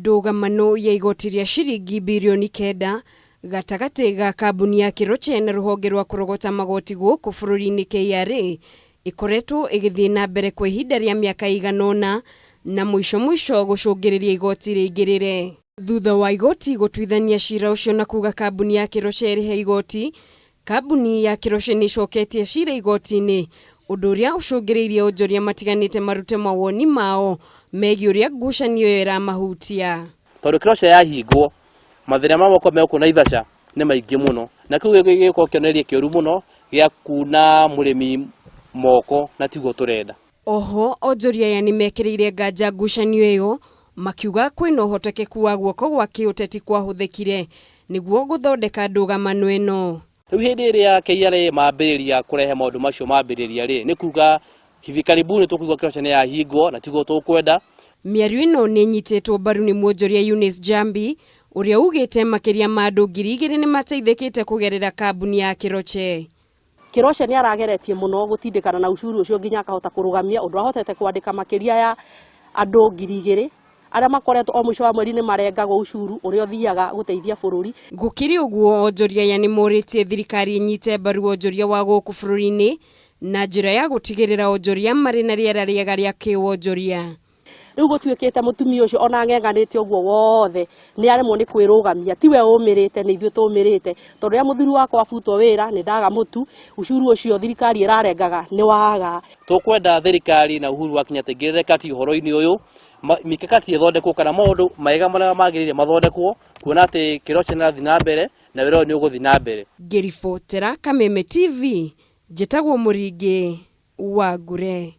Ndũgamano ya igoti rĩa ciringi birioni kenda gatagatĩ ga kambuni ya Keroche na rũhonge rwa kũrogota magoti gũkũ bũrũri-inĩ KRA ĩkoretwo ĩgĩthiĩ na mbere kwa ihinda rĩa mĩaka ĩigana ũna na mũico mũico gũcũngĩrĩria igoti rĩingĩrĩre. Thutha wa igoti gũtuithania cira ũcio na kuga kambuni ya Keroche ĩrĩhe igoti, Kambuni ya Kĩroche nĩ ĩcoketie cira igoti-inĩ, ũndũ ũrĩa ũcũngĩrĩirie onjoria matiganĩte marute mawoni mao megiĩ ũrĩa ngucanio ĩyo ĩramahutia. Tondũ Kĩroche yahingwo, mathĩna ma moko me gũkũ Naivasha nĩ maingĩ mũno, na kĩu gĩgũkorwo kĩonereria kĩũru mũno gĩa kuna mũrĩmi moko na tiguo tũrenda. Oho onjoria aya nĩmekĩrĩire nganja ngucanio ĩyo makiuga kwĩna ũhotekeku wa guoko gwa kĩũteti kwahũthĩkire nĩguo gũthondeka ndũgamano ĩno. Rĩu hĩndĩ ĩrĩa KRA mambĩrĩria kũrehe maũndũ macio mambĩrĩria rĩ, nĩ kuga hivi karibuni tũkũigua Kĩroche nĩ yahingwo na tiguo tũkwenda. Mĩario ĩno nĩ ĩnyitĩtwo mbaru nĩ mwonjoria Eunice Njambi ũrĩa ugĩte makĩria ma andũ 2000 nĩmateithĩkĩte kũgerera kambuni ya Kĩroche. Kĩroche nĩ arageretie mũno gũtindĩkana na ucuru ũcio nginya akahota kũrũgamia ũndũ ahotete kwandĩka makĩria ya andũ 2000 arĩa makoretwo o mũico wa mweri nĩ marengagwo ucuru ũrĩa ũthiaga gũteithia bũrũri. Gũkĩrĩ ũguo, onjoria aya nĩ morĩtie thirikari ĩnyite mbaru wonjoria wa gũkũ bũrũri-inĩ na njĩra ya gũtigĩrĩra onjoria marĩ na rĩera rĩega rĩa kĩwonjoria. Rĩu gũtuĩkĩte mũtumia ũcio ona ang'eng'anĩte ũguo wothe nĩ aremwo nĩ kwĩrũgamia, tiwe ũmĩrĩte nĩ ithuĩ tũmĩrĩte, tondũ rĩrĩa mũthuri wakwa abutwo wĩra nĩ ndaga mũtu, ucuru ũcio thirikari ĩrarengaga nĩ waga. Tũkwenda thirikari na Uhuru wa Kenyatta ĩingĩrĩre kati ũhoro-inĩ ũyũ, mikakati ĩthondekwo kana maũndũ mega marĩa magĩrĩire mathondekwo, kuona atĩ Kĩroche nĩ ĩrathiĩ na mbere na wĩra ũyũ nĩ ũgũthiĩ na mbere. Ngĩribotera Kameme TV, njĩtagwo Mũringĩ wa Ngure.